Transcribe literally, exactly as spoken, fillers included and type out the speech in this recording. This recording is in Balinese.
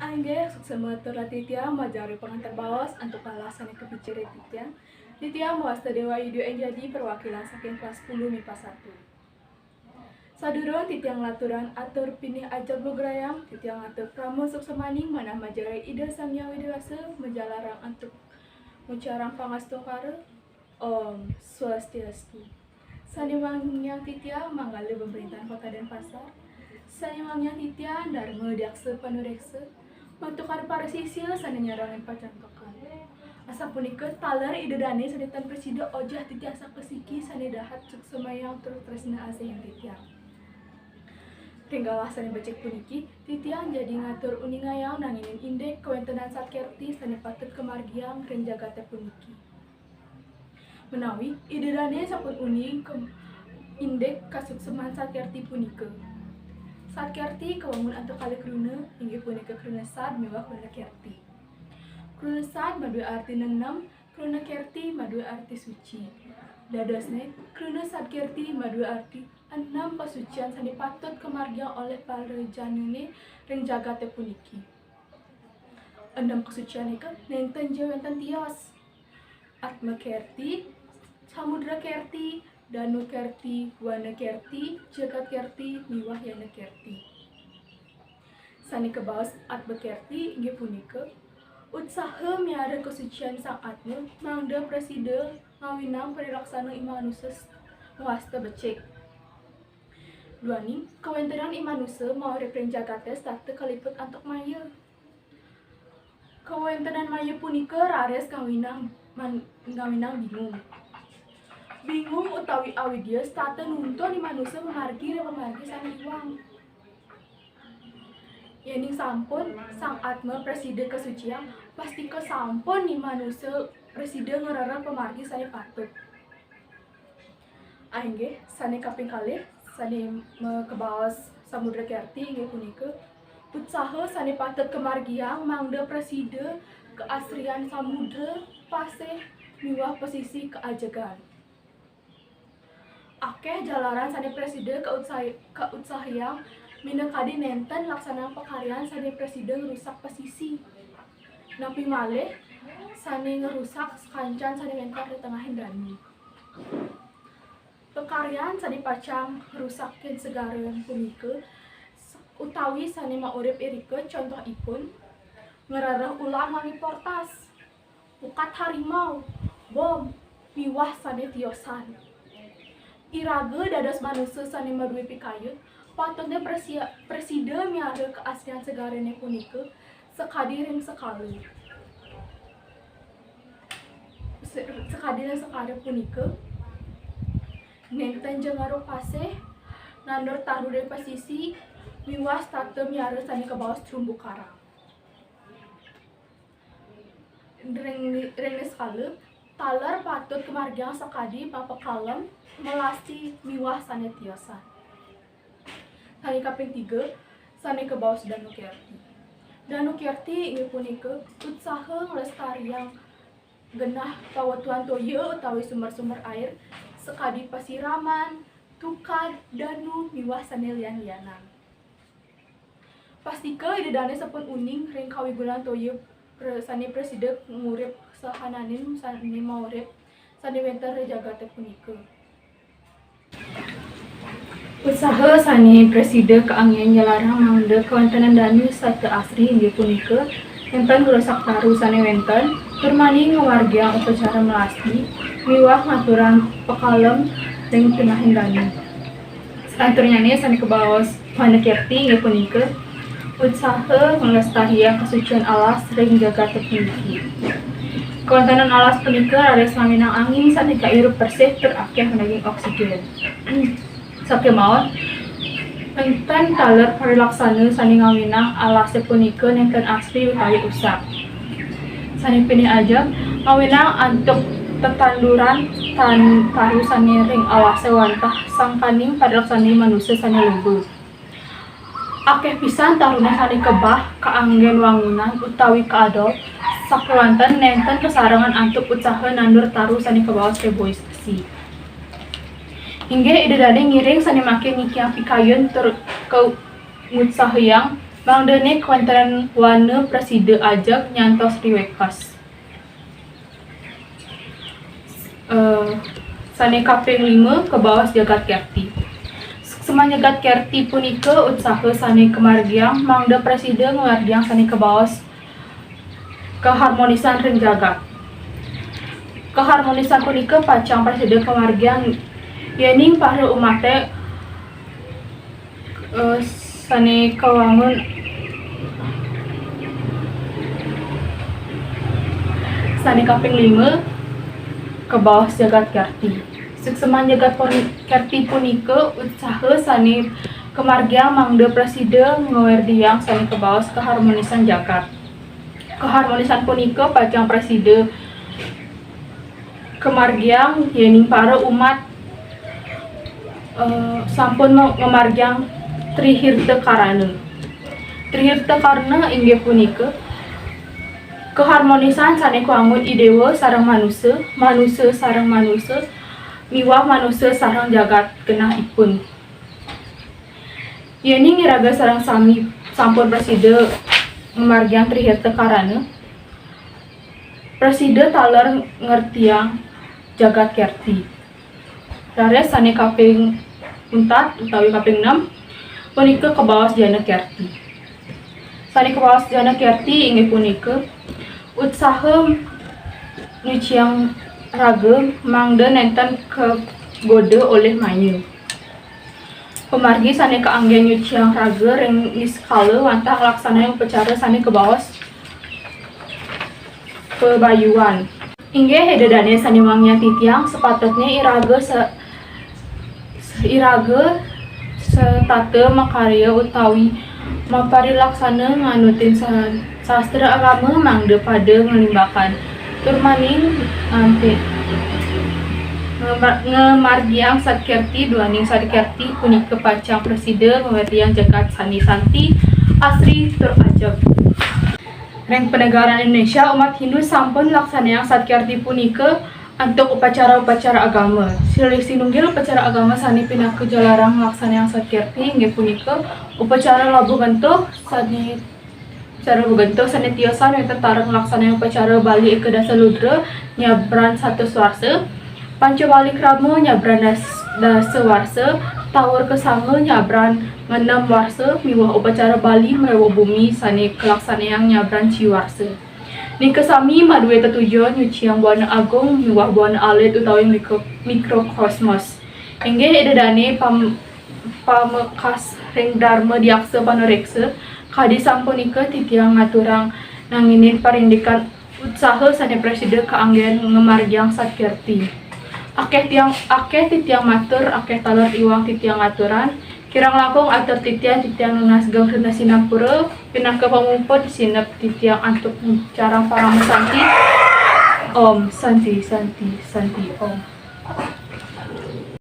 Inggih, suksma tur titiang majari pangantar baos antuk alas sané kapiciri titiang. Titiang mawasta Déwa Yuda Enjadi perwakilan saking kelas sepuluh mipa satu. Sadurung titiang nglanturang atur pinih ajeng lugrayang, titiang atur parama suksmaning manah majari Ida Sang Hyang Widhi Wasa majalarang antuk ngucarang pangastungkara. Om Swastiastu. Sané wangiang titiang manggala pemerintahan Kota Denpasar. Sané wangiang titiang Dharma Diaksa Panuréksa, mantuk para sisya sané nyarengin pacantokan. Asapunika taler Ida Dané sané tan prasida ojah titiang sakasiki sané dahat suksmayang tur tresna asih ring titiang. Ring galah sané becik puniki, titiang jagi ngatur uningayang nanginin indik kawéntenan Sad Kerthi sané patut kamargiang ring jagaté puniki. Menawi Ida Dané sampun uning ka indik kasuksman Sad Kerthi punika. Sad Kerthi kawangun antuk kalih kruna, inggih punika kruna sad miwah kruna kerthi. Kruna sad madué arti nenem, kruna kerthi madué arti suci. Dadosné, kruna Sad Kerthi madué arti enem pasucian sané patut kamargiang olih para janané ring jagaté puniki. Enem kasucian nika nénten ja wénten tios. Atma Kerthi, Samudra Kerthi, Danu Kerthi, Wana Kerthi, Jagat Kerthi, miwah Yana Kerthi. Sané kabaos Atma Kerthi inggih punika utsaha miara kasucian Sang Atma mangda prasida ngawinang parilaksana i manusa s-, mawasta becik. Duaning kawéntenan i manusa maurip ring jagaté setata kaliput antuk maya. Kawéntenan maya punika raris ngawinang man-, ngawinang bingung. Bingung utawi awidya setata nuntun i manusa mamargi ring pamargi sané iwang. Yéning sampun Sang Atma prasida kasuciang, pastika sampun i manusa prasida ngrereh pamargi sané patut. Inggih, sané kaping kalih, sané ma-, kabaos Samudra Kerthi inggih punika utsaha sané patut kamargiang mangda prasida kaasrian samudra, pasih, miwah pasisi kaajegan. Akéh jalaran sané prasida kautsai-, kautsahayang minakadi nénten laksanang pakaryan sané prasida ngrusak pasisi. Napi malih sané ngrusak sakancan sané wénten ring tengahing danu. Pakaryan sané pacang ngrusakin segara punika utawi sané maurip irika, contohipun, ngrereh ulam ngangge portas, pukat harimau, bom, miwah sané tiosan. Iraga dados manusa sané madué pikayun, patutné presia-, presida miara kaasrian segarané punika sakadi ring sekala. Se-, sakadi ring sekala punika, nénten ja ngaruk pasih, nandur taru ring pasisi, miwah setata miara sané kabaos terumbu karang. Ring, ring niskala, taler patut kamargiang sakadi mapakalem, melasti, miwah sané tiosan. Sané kaping tiga, sané kabaos Danu Kerthi. Danu Kerthi inggih punika utsaha nglestariang genah pawetuan toya utawi sumber-sumber air, sakadi pasiraman, tukad, danu, miwah sané lian-lianan. Pastika Ida Dané sampun uning ring kawigunan toya pre-, sané prasida ngurip sahananing sané maurip sané wénten ring jagaté punika. Utsaha sané prasida kaanggén nyelarang mangda kawéntenan danu setata asri inggih punika nénten ngrusak taru sané wénten, tur mani ngamargiang upacara melasti miwah ngaturang pakalem ring tengahing danu. Salanturnyané sané kabaos Wana Kerthi inggih punika utsaha nglestariang kasucian alas ring jagaté puniki. Kawéntenan alas punika raris ngawinang angin sané kairup bersih tur akéh madaging oksigen. Sakémaon, nénten taler parilaksana sané ngawinang alasé punika nénten asri utawi usak. Sané pinih ajeng, ngawinang antuk tetanduran tan-, taru sané ring alasé wantah sangkaning parilaksana manusa sané loba. Akéh pisan taruné sané kebah, kaanggén wangunan utawi kaadol, sakéwanten nénten kasarengan antuk utsaha nandur taru sané kabaos reboisasi. Inggih Ida Dané ngiring sané mangkin nyikiang pikayun tur ka-, ngutsahayang Mangdané kawéntenan wana prasida ajeg nyantos riwekas. Eh, sané kaping lima, kabaos jagat kerti. Suksman jagat kerti punika utsaha sané kamargiang mangda prasida ngamargiang sané kabaos kaharmonisan ring jagat. Kaharmonisan punika pacang prasida kamargiang yéning para umaté eh, sané kawangun sané kaping lima, kabaos jagat kerti. Suksman jagat pun-, kerti punika utsaha sané kamargiang mangda prasida ngawerdiang sané kabaos kaharmonisan jagat. Kaharmonisan punika pacang prasida kamargiang yéning para umat eh, sampun ma-, ngamargiang Trihirta Karana. Trihirta Karana inggih punika kaharmonisan sané kawangun i déwa sareng manusa, manusa sareng manusa, miwah manusa sareng jagat genahipun. Yéning iraga sareng sami sampun prasida ngamargiang Trihirta Karana, prasida taler ngertiang jagat kerti. Raris sané kaping untat utawi kaping enam punika kabaos jana kerti. Sané kabaos jana kerti inggih punika utsaha nyuciang raga mangda nénten kagoda olih maya. Pamargi sané kaanggén nyuciang raga ring niskala wantah nglaksanayang upacara sané kabaos pabayuan. Inggih Ida Dané sané wangiang titiang, sapatutné iraga sa-, iraga setata makarya utawi maparilaksana nganutin sa-, sastra agama mangda pada ngalimbakan tur maning nganti ngemar-, ngamargiang Satkerti, duaning Satkerti punika pacang prasida mawerdiang jagat sané santi, asri tur ajeg. Ring panegaran Indonesia, umat Hindu sampun nglaksanayang Satkerti punika antuk upacara-upacara agama. Silih sinunggil upacara agama sané pinaka jalaran nglaksanayang Satkerti inggih punika upacara labuh gentuh sané Upacara bebentuk sané tiosan wénten taler nglaksanayang upacara Bali Eka Dasa Ludra nyabran satus warsa, Panca Bali Krama nyabran das-, dasa warsa, Taur Kesanga nyabran ngenem warsa, miwah upacara Bali Mrewa Bumi sané kalaksanayang nyabran ciwarsa. Nika sami madué tetujon nyuciang buana agung miwah buana alit utawi mikro-, mikrokosmos. Inggih Ida Dané pam-, pamekas ring Darma Diaksa Panuréksa, kadi sampunika titiang ngaturang nanginin parindikan utsaha sané prasida kaanggén ngamargiang Satkerti. Akéh tiang, akéh titiang matur, akéh taler iwang titiang ngaturang, kirang langkung atur titiang, titiang nunas geng rena sinampura, pinaka pamuput sinep titiang antuk nguncarang parama santi. Om Santi, Santi, Santi, Om.